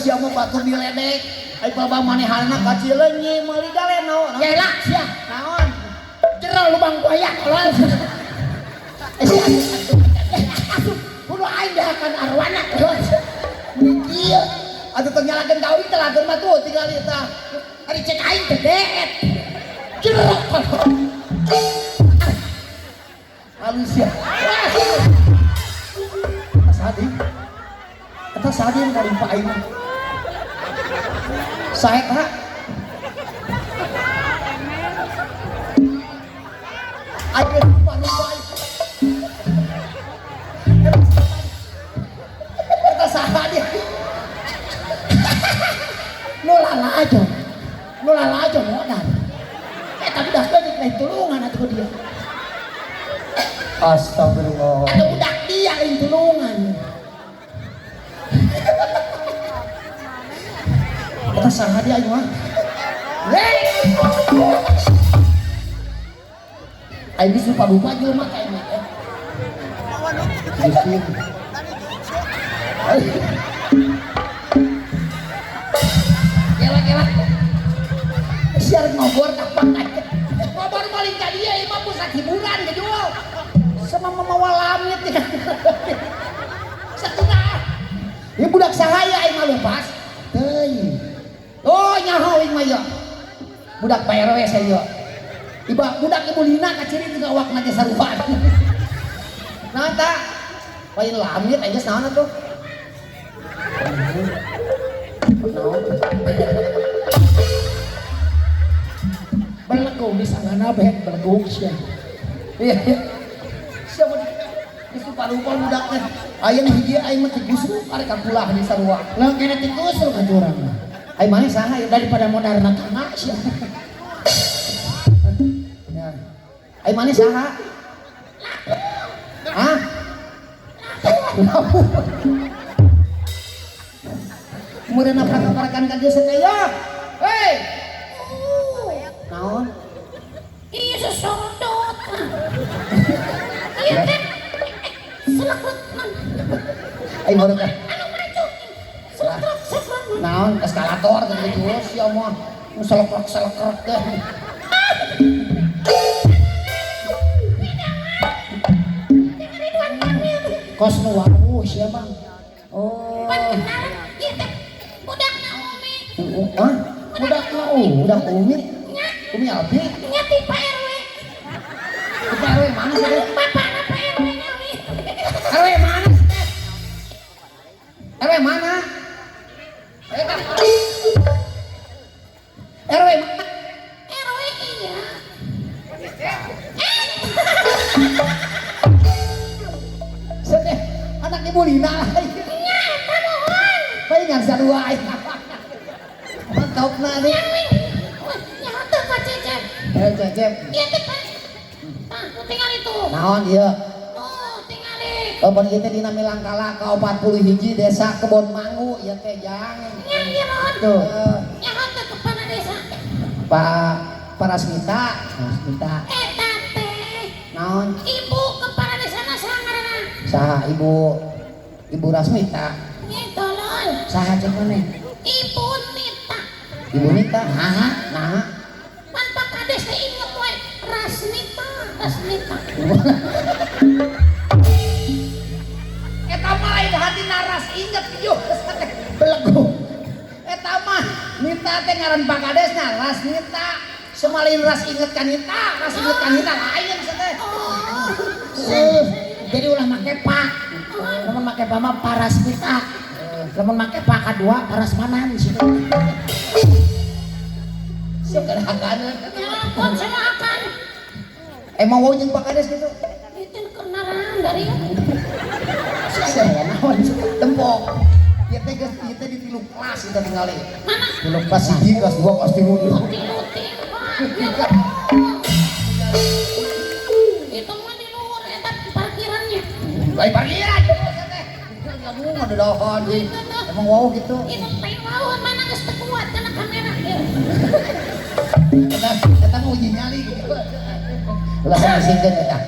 sia mah batur diledek. Ai palebah manehanna ka Cileunyi meuli galeno. Gela sia. Naon? Jero lubang buaya keluar. Kudu aing dahakan arwana keluar. Ieu atuh teu nyalakeun kawin teh lageun mah tuh tinggal ieu tah. Ari cek aing teh deet. Jero kolot. Halus ya. Eta sadi. Eta sadi nu kalimpa aing mah. Sae ka? Aing lupa-lupa aing. Eta saha dia? Nu lalajo. Nu lalajo modal. Eta budak leutik lain tulungan atuh ku dia. Astagfirullah. Atau budak dia lain tulungan. Eta saha dia aing mah? Hei! Aing geus lupa-lupa jelema ka aing mah. Gusti. Gela-gela. Siar ngobor kapan aja. Ngobor paling ka dia ieu mah pusat hiburan gejual. Sama mamawa lamit ya. Satuna. Ieu budak sahaya aing mah leupas. Teuing. Oh nyaho aing mah ieu. Budak Pak RW saya ieu. Iba budak Ibu Lina kaciri juga awakna ge sarua. Naon ta? Lain lamit aing geus naon atuh? Naon? Belegung di sangana bet belegung sia. Iya. Siapa geus lupa-lupa budak teh. Aya nu hiji aing mah tikus arek kapulah di sarua. Lah kena tikus lu ka urang mah. Aing maneh saha ieu? Daripada modarna tangga sia. Ya. Aing maneh saha? Hah? Lapu. Meureun naprak-naprakan ka dieu sakaya. Hei. Naon? Iya sesorot. Iya kan? Selekut. Aing baru ka. Anu maju. Selekrek selekrek. Naon eskalator teh gitu sia mah. Nu selekrek-selekrek teh. Kos nu wawuh sia mah. Oh. Kenalan ieu teh budak na Umi. Hah? Budak na Umi. Budak Umi? Umi Alfi? Nya ti Pak RW. Ti Pak RW mana sih teh? Bapakna Pak RW nya Umi. RW mana sih teh? RW mana? RW mana? RW iya. Sedih, anak Ibu Lina lah. Nya eta mohon. Palingan sarua aing. Mantapna nih. Nya teu Pak Cecep. Eh Cecep. Ieu teh Pak. Tah, tinggal itu. Naon ieu? Oh, tingali. Oh, pan ieu teh dina Milangkala ka 40 desa Kebon Mangu ieu teh jang. Nya ieu mohon. Tuh. Nya teu kepala desa. Pak Parasmita, Parasmita. Eta teh. Naon? Ibu kepala desa na saha ngaranna? Saha Ibu? Ibu Rasmita. Nya tolol. Saha cek maneh? Ibu Nita. Ibu Nita. Naha? Naha? Pan Pak Kades teh inget we Rasmita, Rasmita. Eta mah lain hati naras inget ieu teh belegu. Eta mah Nita teh ngaran Pak Kadesna Rasmita. Semalin ras inget ka Nita, ras inget ka Nita lain teh. Oh. Jadi ulah make pak. Lamun make pak mah Parasmita. Lamun make pak kadua Parasmanan sih. Siap kana. Ya ampun sama akan. Emang wau jeung Pak Kades gitu? Itu kenalan dari Saya naon tempok. Ieu teh geus ieu teh di tilu kelas kita tingali. Mana? Tilu kelas 1, kelas 2, kelas 3. Tilu Pak. Itu mah di luar eta parkirannya. Lain parkiran teh. Aduh, ada dahan deui. Emang wow gitu. Itu teh wawuh mana geus teu kuat kana kamera ieu. Eta mah uji nyali gitu. Ulah sanggeuskeun eta.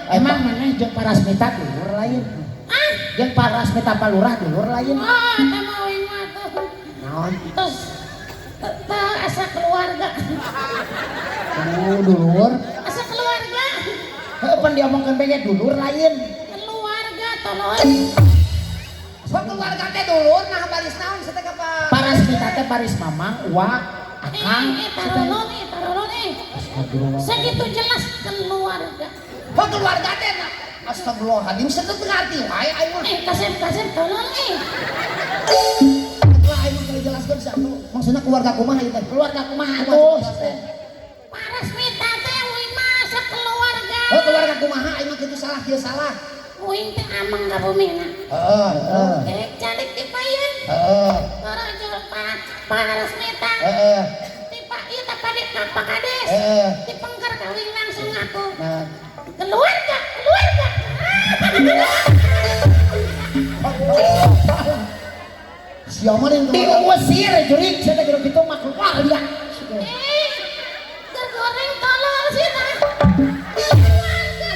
Emang maneh jeung Parasmita dulur lain. Ah, Jeung Parasmita Palurah dulur lain. oh, eta mah aing mah tuh. Dulur. Asa keluarga. Heuh pan diomongkeun bae dulur lain. Keluarga tolol. Sok keluarga teh dulur nah baris naon sateh ka Pak. Parasmita teh baris mamang, uwa, akang. Tarolol tarolol Segitu jelas keluarga. Kok keluarga teh nah. Astagfirullahaladzim, seteu teu ngarti wae aing mah. Kasep tolol Wah, aing mah kudu jelaskeun satu. Maksudna keluarga kumaha ieu teh? Keluarga kumaha atuh? Parasmita teh uing mah sakeluarga. Oh, keluarga kumaha aing mah kitu salah kieu salah. Uing teh ameng ka bumina. Heeh, heeh. Calik di payun. Heeh. Torojol Parasmita. Heeh. Di Pak ieu teh Pak Kades. Heeh. Di pengker kawin langsung aku. Nah. Keluarga, keluarga. Siapa yang Diusir jurik saya teh kitu mah keluar dia. Tergoreng tolol sih tah. Keluarga.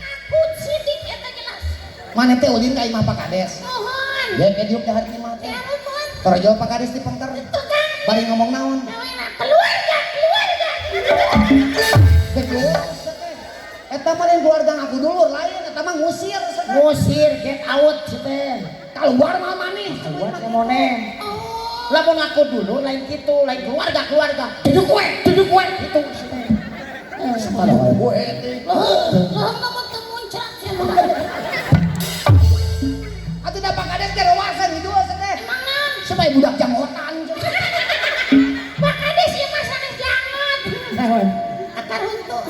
Aku sidik eta jelas. Mana teh ulin ka imah Pak Kades. Nuhun. Ya ke diuk dahar imah teh. Ya nuhun. Torojol Pak Kades di pengker. Tukang. Bari ngomong naon? Keluarga, keluarga. Betul. Eta mah lain keluarga ngaku dulur lain, eta mah ngusir teh. Ngusir get out si teh. Keluar mah maneh. Keluar teh moneh. Oh. Lamun ngaku dulur lain kitu, lain keluarga keluarga. Duduk we, duduk we kitu si teh. Duduk we teh. Loh, lamun teu muncrat sia mah. Atuh da Pak Kades teh rewasan hidup teh. Emang naon? Supaya budak janggotan. Pak Kades ieu mah sanes janggot. Naon? Akar huntu.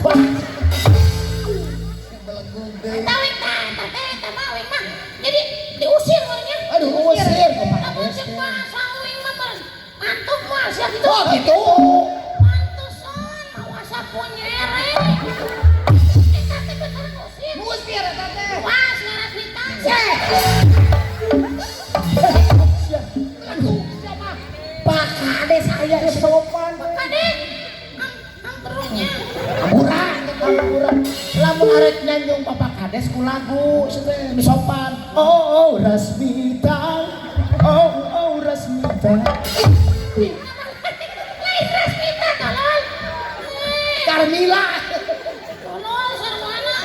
Tawing tah, teh eta mah uing mah. Jadi diusir orangnya. Aduh, Diusir ku Pak Lamun Kades. cek bahasa uing mah mantuk moal sia kitu. Oh gitu. Pantesan mawa punyere. Eta teh bener ngusir. Ngusir eta teh. Wah, sia Rasmita. Aduh, siapa? Pak Kades aya Sopan. Pak Kades. Amperunya. Ampura. Ampura. Lamun arek nyanjung Bapak Kades ku lagu teh nu sopan. Oh oh Rasmita. Oh oh Rasmita. Lain Rasmita tolol. Carmila. Tolol sarwana.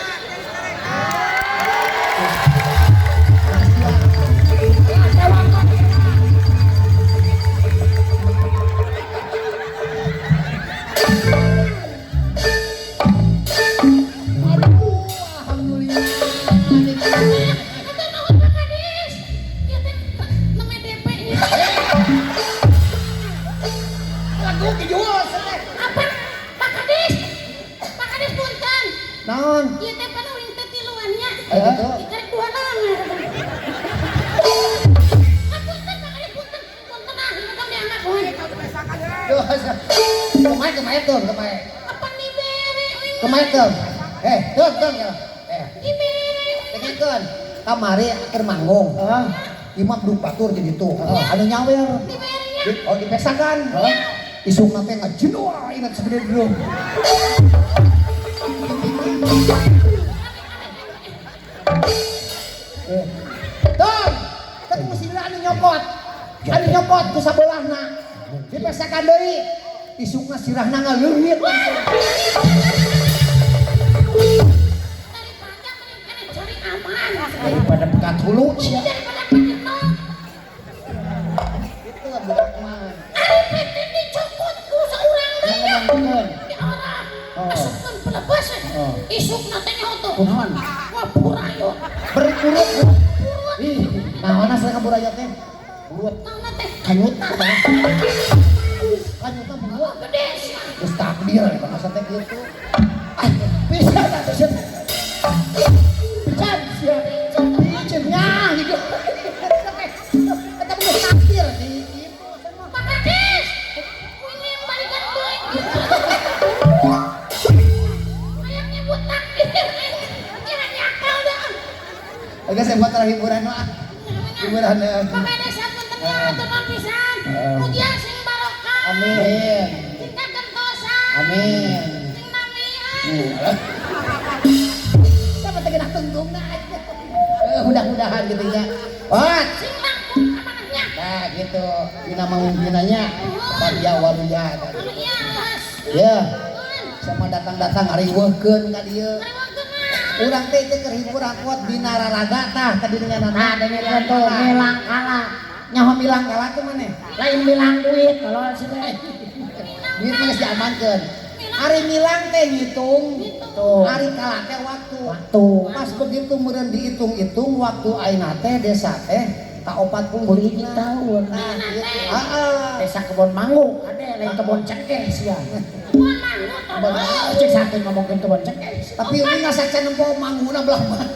Aduh, alhamdulillah. Eta nuhun Pak Kades. Ieu teh neme DP nya. Lagu dijual teh. Apa? Pak Kades. Pak Kades punten. Naon? Ieu teh pan uing teh tiluannya. Gitu. Ikarek dua lamar. Ah, punten Pak Kades punten. Punten ah, ieu tong dianggap we. Duh, kemae kemae tuh, kemae. Apa dibere uing? Kemae tuh. Tuh, tuh ya. Dibere. Dengekeun. Kamari keur manggung. Heeh. Imam duk batur di ditu. Anu nyawer. Diberenya. Oh dipesakan. Isukna teh ngajenua ingat segede drum. Tuh, kan mesti anu nyokot. Anu nyokot ku sabelahna. Dipesakan deui. Isukna sirahna ngaleungit. Daripada mending keneh cari aman. Daripada pegat hulu sia. Daripada pakenok. Itu budak mah. Ari PT dicokot ku saurang deui nya. Ngomongkeun. Di arah. Oh. Asupkeun pelebas. Oh. Isukna teh nyaho tuh. Kunaon? Wah, burayot. Berkurut. Burut. Ih, naon asa ka burayot teh? Burut Naonna teh? kanyut. Kanyutna burut. Gede sia. Geus takdir eta masa teh kitu. Ah, bisa atuh sia. Pican sia. Piceun nya gitu. Eta mah geus takdir di kitu. Pak Kades. Uing balikan deui. Hayang nyebut takdir. Jangan nyakal dah. Oke, saya buat hiburan mah. Hiburan. Pak Kades sapunten nya atur nuhun pisan. Mugia sing barokah. Amin. Sing kagentosan. Amin. Sing namian. Siapa teh kena tungtungna. Mudah-mudahan gitu ya. Wah. Sing langkung amanahnya. Nah, gitu. Dina maumpinanya. Badia waluya. Anu iya, Mas. Ya. Nuhun. Sama datang-datang ngariweuhkeun ka dieu. Ngariweuhkeun mah. Urang teh teh keur hibur angkot dina raraga tah tadi dengan. Nah, dengekeun tuh milang kala. Nyaho milang kala tuh maneh? Lain milang duit kalau sih teh. Duit mah geus diamankeun. Ari milang teh ngitung. Tuh. Ari kala teh waktu. Waktu. Pas begitu meureun dihitung-hitung waktu ayeuna teh desa teh ka 40 hiji tahun. Nah, gitu. Heeh. Desa Kebon Mangu, ade lain kebon cengkeh sia. Kebon mangu Kebon tolong. Cek satu ngomongkeun kebon cengkeh. Tapi ini nggak saca nempo manguna belah mana.